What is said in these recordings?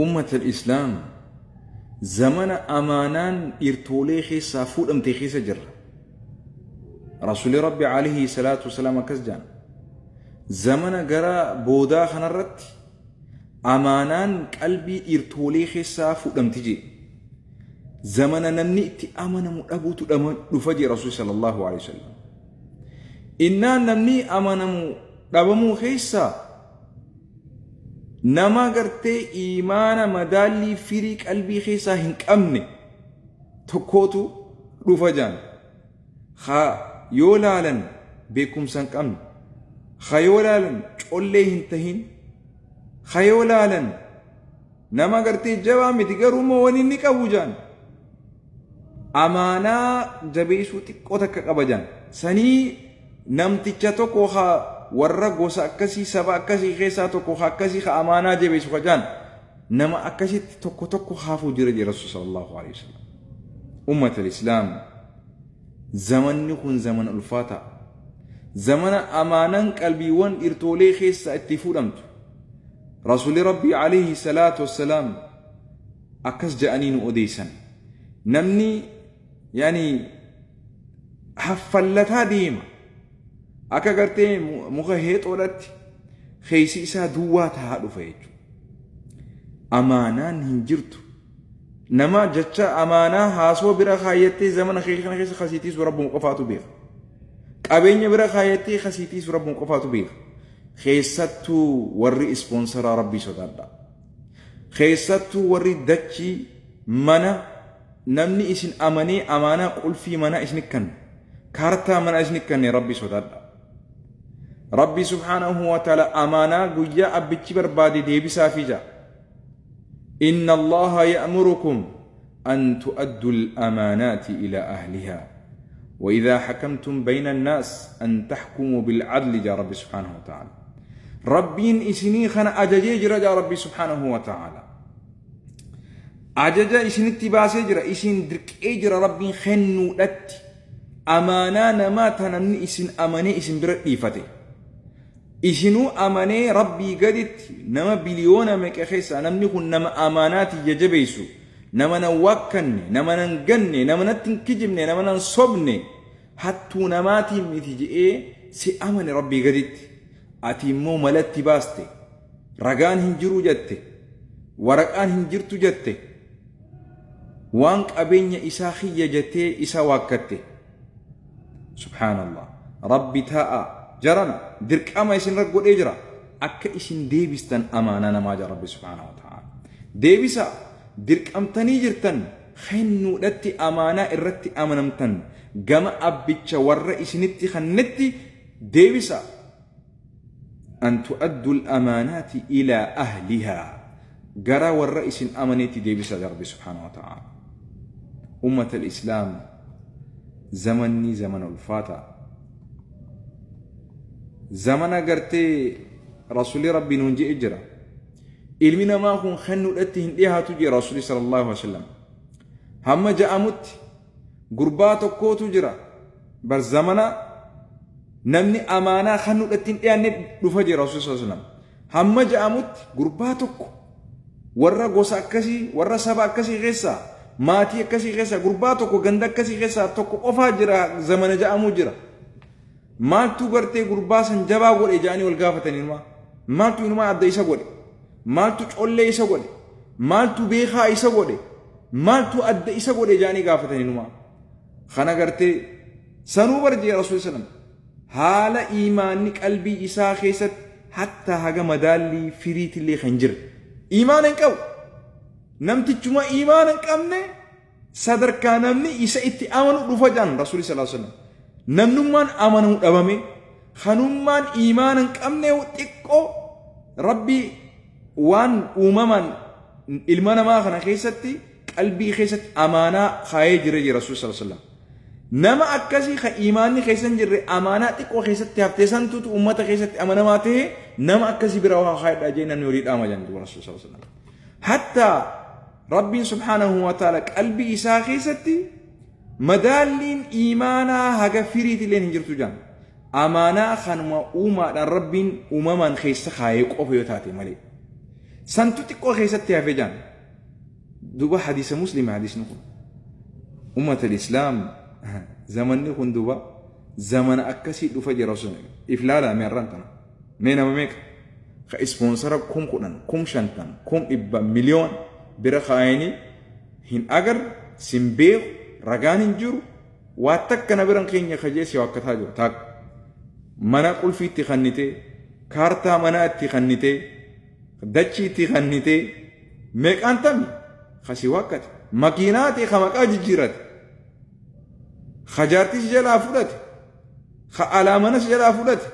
Ummatal Islaam zamana amaanaan dhirtoolee keessaa fuudhamte keessa jirra. Rasuulli Rabbi alayhi salaatu wasalaam akkas jedhan. Zamana gara boodaa kanarratti amaanaan qalbii dhiirtoolee keessaa fuudhamti jee. Zamana namni itti amanamu dhabuutu dhufa jee Rasuulli sallallahu alayhi wasallam. Innaan namni amanamu dhabamuu keessaa nama gartee iimaana madaallii firii qalbii keessaa hin qabne tokkootu dhufa jaan. Ha yoo laalan beekumsa hin qabne, ha yoo laalan collee hin tahin, ha yoo laalan nama gartee jabaa miti garuu immoo wani inni qabu jaan. Amaanaa jabeessuu xiqqoo takka qaba jaan. Sanii namticha tokko ha warra gosa akkasii saba akkasii keessaa tokko ha akkasii ha amaanaa jabeessu ka jaan nama akkasitti tokko tokko haafuu jira jee Rasuul sallallahu alaihi wasallam. Ummata Islaam zamanni kun zamana ulfaataa. Zamana amaanaan qalbiiwwan dhirtoolee keessaa itti fuudhamtu. Rasuulli Rabbii alayhi salaatu wassalaam akkas ja'anii nu odeessan. Namni yaani haffallataa deema. Akka gartee muka heexoodhatti keessi isaa duwwaa tahaa dhufa jechuudha. Amaanaan hin jirtu. Nama jecha amaanaa haasoo bira kaayyattee zamana kee kana keessa kasiitiisu rabbuma qofaatu beeka. Qabeenya bira kaayyattee kasiitiisu rabbuma qofaatu beeka. Keessattuu warri ispoonsaraa rabbii sodaadha. Keessattuu warri dachii mana namni isin amanee amaanaa qulfii manaa isin kanne kaartaa manaa isin kanne rabbii sodaadha. Rabbii subhaanahu wa ta'ala amaanaa guyyaa abbichi barbaade deebisaafii jaa. Inna Allaha ya'murukum an tu'addu al-amaanaati ila ahlihaa. وإذا حكمتم بين الناس أن تحكموا بالعدل جاء ربي سبحانه وتعالى ربين إسني خنا أججي جرى جاء ربي سبحانه وتعالى ajaja isinitti baasee jira isin dirqee jira rabbiin kennuudhatti amaanaa namaa ta namni isin amanee isin bira dhiifate isinuu amanee rabbii gaditti nama biliyoona meeqa keessaa namni kun nama amaanaati jajabeessu nama nan waakkanne nama nan ganne nama natti hin kijibne nama nan sobne hattuu namaatiin miti je'ee si amane rabbii gaditti ati immoo malatti baaste Ragaan hin jiru jette, waraqaan hin jirtu jette, waan qabeenya isaa kiyya jettee isa waakkatte. Subhaanallah. Rabbi taa'a jarana dirqama isin irra godhee jira. Akka isin deebistan amaanaa namaa jira Rabbi subhaanahu wa ta'ala. Deebisa dirqamtanii jirtan kennuudhatti amaanaa irratti amanamtan gama abbicha warra isinitti kannetti deebisa. An tu'addu al-amaanaati ilaa ahlihaa gara warra isin amaneetti deebisa Rabbi subhaanahu wa ta'ala. Ummata al-Islaam zamanni zamana ulfaataa. Zamana gartee Rasuulli Rabbi nuun je'e jira. Ilmi namaa kun kennuudhatti hin dhiyaatu jee Rasuulli sallallahu alaihi wasallam. Hamma ja'amutti Gurbaa tokkootu jira. Bar zamana namni amaanaa kannuudhatti hin dhiyaanne dhufa jira Rasuulli sallallahu alaihi wasallam. Hamma ja'amutti gurbaa tokko warra gosa akkasii, warra saba akkasii keessaa, maatii akkasii keessaa, gurbaa tokko ganda akkasii keessaa tokko qofaa jira zamana ja'amuu jira. Maaltu gartee gurbaa san jabaa godhe ja'anii wal gaafatan inumaa. Maaltu inumaa adda isa godhe? Maaltu collee isa godhe? Maaltu beekaa isa godhe? Maaltu adda isa godhe ja'anii gaafatan inumaa. Kana gartee sanuu bar jee Rasuulli sallam haala iimaanni qalbii isaa keessatti hatta haga madaallii firiitillee kan jirre. Iimaana hin qabu. Namtichuma iimaana hin qabne sadarkaa namni isa itti amanu dhufa jedhan Rasuulli sallallahu alaihi wasallam. Namnummaan amanamu dhabame kanummaan iimaana hin qabne xiqqoo Rabbi waan uumamaan ilma namaa kana keessatti qalbii keessatti amaanaa kaayee jira jira Rasuulli sallallahu alaihi wasallam. Nama akkasii kan iimaanni keessa hin jirre amaanaa xiqqoo keessatti haftee santuutu uummata keessatti amanamaa ta'e nama akkasii bira waa kaayedha jee namni horii dhaama jedhan Rasuulli sallallahu alaihi wasallam. Hattaa Rabbiin subhaanahu wa ta'ala qalbii isaa keessatti madaalliin iimaanaa haga firiitilleen hin jirtu jedhan. Amaanaa kanuma uumaadhaan Rabbiin uumamaan keessa kaayee qofa yoo taate malee. Santu xiqqoo keessatti hafe jaan. Duba hadiisa Muslima hadiisni kun. Ummata Islaam, zamanni kun duba zamana akkasii dhufa jira sun. If laalaa mee arraan tana. Mee nama meeqa? Ka ispoonsara 10,000, 50,000, 100,000, miliyoon bira kaayanii hin agar, sin beeku, ragaan hin jiru, waa takka na biran keenya kajee si waakkataa jiru. Taakka. Mana qulfii itti kannitee, kaartaa manaa itti kannitee, dachii itti kannitee, meeqaan tami ka si waakkate, makiinaa ta'e ka maqaa jijjiirate, ka jaartii si jalaa fudhate, ka alaa mana si jalaa fudhate,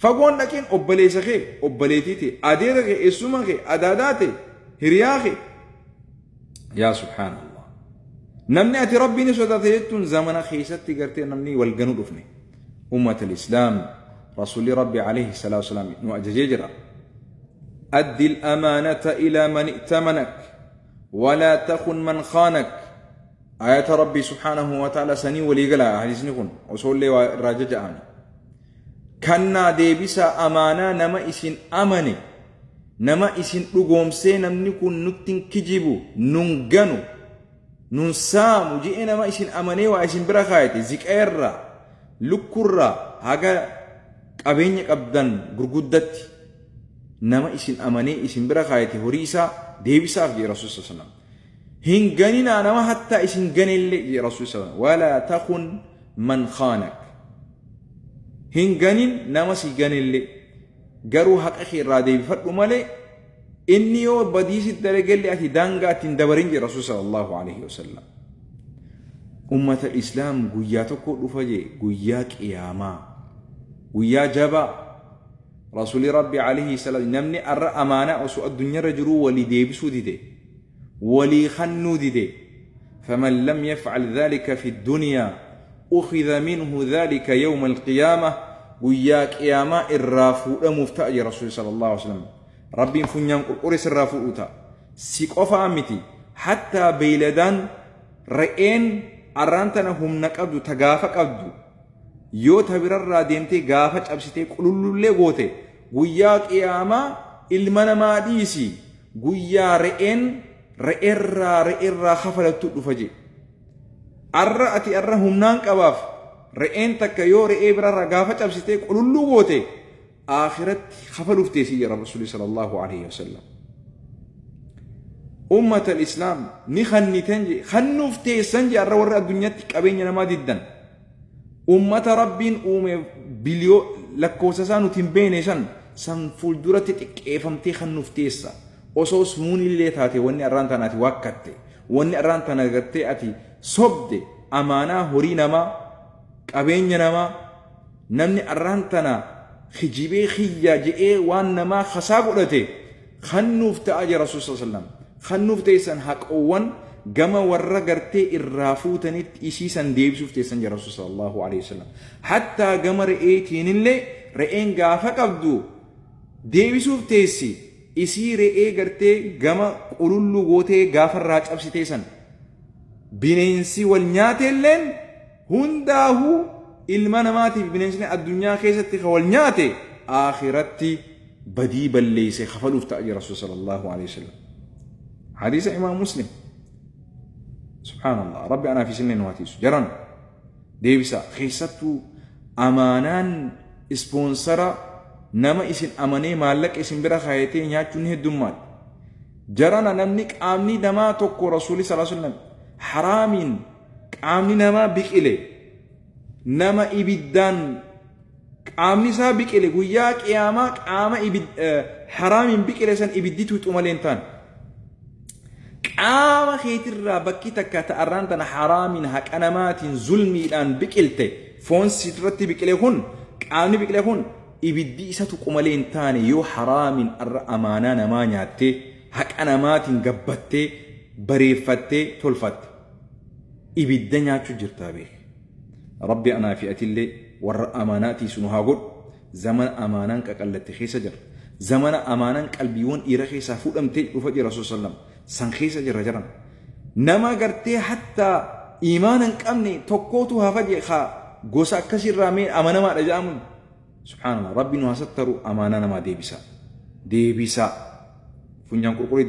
fagoon dhaqin obboleessa kee, obboleettii ta'e, adeera kee, eessuma kee, adaadaa ta'e, hiriyaa kee. Yaa subhaanallah. Namni ati Rabbiin sodaate jechuun zamana keessatti gartee namni wal ganuu dhufne. Ummata Islaam, Rasuulli Rabbi alayhi salaatu wasalaam nu ajajee jira. Addi al-amaanata ila man i'tamanak walaa takun man khaanak. Ayata Rabbii subhaanahu wa ta'ala sanii walii gala hadiisni kun osoo illee waa irraa jaja'ame. Kannaa deebisaa amaanaa nama isin amane, nama isin dhugoomsee, namni kun nutti hin kijibu, nun ganu, nun saamu je'ee nama isin amanee waa isin bira kaayate, ziqeerraa, lukkurraa haga qabeenya qabdan gurguddatti nama isin amanee isin bira kaayate horii isaa deebisaaf jee Rasuul sallallahu alaihi wasallam. Hin ganinaa nama hattaa isin ganellee jee Rasuul sallallahu alaihi wasallam. Walaa takun man khaanak. Hin ganin nama si ganellee, garuu haqa kee irraa deebifadhu malee, inni yoo badii sitti dalagellee ati daangaa ittiin dabarin jee Rasuul sallallahu alaihi wasallam. Ummata Islaam, guyyaa tokko dhufa jee, guyyaa qiyaamaa, guyyaa jabaa. Rasuulli Rabbi alayhi salaam, namni arra amaanaa osoo addunyaarra jiruu walii deebisuu dide, walii kannuu dide, faman lam yaf'al dhalika fi dunyaa ukhidha minhu dhalika yawma alqiyaamah, guyyaa qiyaamaa irraa fuudhamuuf ta'a jee Rasuulli sallallahu alaihi wasallam. Rabbiin funyaan qurqure sirraa fuudhuu ta'a. Si qofaa miti, hattaa beeyladaan, re'een arraan tana humna qabdu, ta gaafa qabdu, yoo ta birarraa deemtee gaafa cabsitee qulullullee goote, guyyaa qiyaamaa ilma namaa dhiisi, guyyaa re'een re'erraa kafalattu dhufa jee. Arra ati arra humnaan qabaaf re'een takka yoo re'ee birarraa gaafa cabsitee qululluu goote aakiratti kafaluuf teessii jira Rasuulli sallallahu alaihi wasallam. Ummata Islaam, ni kannitan jee, kannuuf teessan jee arra warra addunyaatti qabeenya namaa diddan. Ummata Rabbiin uume biliyoo lakkoofsa isaa nuti hin beekne san fuulduratti xiqqeeffamtee kannuuf teessa. Osoo suun illee taate, wanni arraan tana ati waakkatte, wanni arraan tana gartee ati sobde, amaanaa horii namaa, qabeenya namaa, namni arraan tana kijibee kiyya je'ee waan namaa kasaa godhate kannuuf ta'a jee Rasuul sallallahu alaihi wasallam. Kannuuf teessan, haqoowwan gama warra gartee irraa fuutanitti isiisan deebisuuf teessan jee Rasuul sallallahu alaihi wasallam. Hattaa gama re'eetiinillee, re'een gaafa qabdu deebisuuf teessi, isii re'ee gartee gama qululluu gootee gaafa irraa cabsitee san bineensi wal nyaateelleen hundaahuu, ilma namaatiif bineensni addunyaa keessatti ka wal nyaate akhiratti badii balleeyse kafaluuf ta'a jira Rasuul sallallahu alaihi wasallam. Hadiisa Imaam Muslim. Subhaanallah. Rabbi anaaf isinillee nu hatiisu. Jaran deebisa, keessattuu amaanaan ispoonsara nama isin amanee maallaqa isin bira kaayatee nyaachuun ni heddummaadha. Jarana, namni qaamni namaa tokko, Rasuulli sallallahu alaihi wasallam, haraamiin qaamni namaa biqile, nama ibiddaan qaamni isaa biqile, guyyaa qiyaamaa qaama haraamiin biqile san ibiddi tuuxu malee hin taane. Qaama keetirraa bakki takka ta'arraan tana haraamiin, haqa namaatiin, zulmiidhaan biqilte, foon sirratti biqile kun, qaamni biqile kun ibiddi isa tuqu malee hin taane, yoo haraamiin arra amaanaa namaa nyaattee, haqa namaatiin gabbattee, bareeffattee tolfatte. Ibidda nyaachuu jirtaa beeki. Rabbi anaa fi atillee warra amaanaa tiisu nu haa godhu. Zamana amaanaan qaqallatte keessa jirra. Zamana amaanaan qalbiiwwan dhiira keessaa fuudhamtee dhufa jira Rasuul sallam. San keessa jirra jiran. Nama gartee hattaa imaana hin qabne tokkootu hafa jee haa gosa akkasirraa mee amanamaadha jedhamuun. Subhaanallah, Rabbi nu haa sattaru, amaanaa namaa deebisaa. Deebisaa. Funyaan qurqurii.